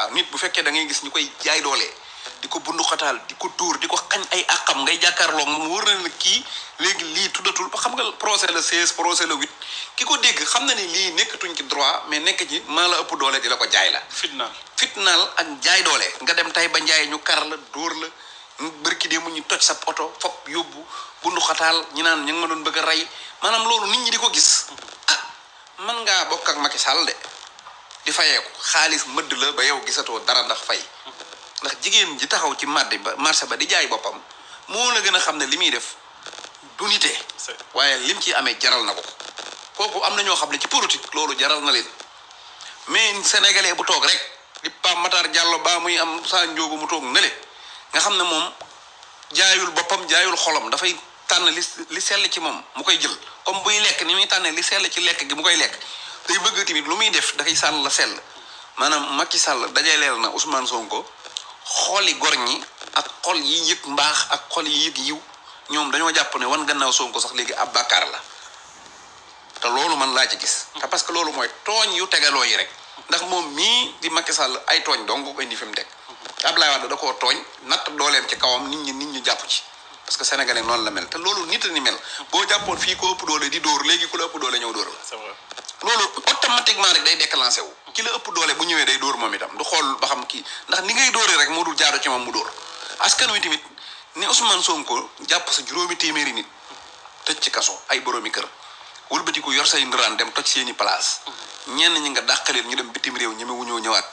waaw nit bu fekkee da ngay gis ñu koy jaay doole di ko bundu xataal di ko dóor di ko xañ ay àqam ngay jàkkaarloog moom wóor na ne kii léegi lii tuddatul ba xam nga procès le 16 procès le 8 ki ko dégg xam na ni lii nekkatuñ ci droit mais nekk ci maa la ëpp doole di la ko jaay la. fitnaal ak jaay doole nga dem tay ba njaay ñu kar la dóor la bërki dee mu ñu toj sa oto fop yóbbu bundu xataal ñi naan ñu ngi ma doon bëgg a rey maanaam loolu nit ñi di ko gis man ngaa bokk ak Macky Sall de di fayeeku xaalis mëdd la ba yow gisatoo dara ndax fay ndax jigéen ji taxaw ci marché ba di jaay boppam moo la gën a xam ne li muy def du nite waaye lim ci amee jaral na ko kooku am na ñoo xam ne ci politique loolu jaral na leen mais sénégalais bu toog rek di Pape Matar Diallo ba muy am saa njóogu mu toog nele nga xam ne moom jaayul boppam jaayul xolam dafay tànn li sell ci moom mu koy jël comme buy lekk ni muy tànnee li sell ci lekk gi mu koy lekk day bëgg tamit lu muy def dafay sànn la sell maanaam Macky Sall dajaleel na Ousmane Sonko xooli gor ñi ak xol yi yëg mbaax ak xol yi yëg yiw ñoom dañoo jàpp ne wan gannaaw Sonko sax léegi ab bàkkaar la te loolu man laa ci gis te parce que loolu mooy tooñ yu tegaloo yi rek ndax moom mii di Macky Sall ay tooñ dong ko indi fi mu teg Abdoulaye Wade da koo tooñ natt dooleem ci kawam nit ñi jàpp ci parce que sénégalais noonu la mel te loolu nit a ni mel boo jàppoon fii ko ëpp doole di dóor léegi ku la ëpp doole ñëw dóor la loolu automatiquement rek day déclenché wu ki la ëpp doole bu ñëwee day dóor moom itam du xool ba xam kii ndax ni ngay dóoree rek moo dul jaadu ci moom mu dóor askan wi tamit ni Ousmane Sonko jàpp sa juróomi téeméeri nit tëj ci kaso ay boroomi kër wëlbatiku yor say ndiraan dem toj seeni place ñenn ñi nga dàqaleen ñu dem bitim réew ñeme wu ñëw ñëwaat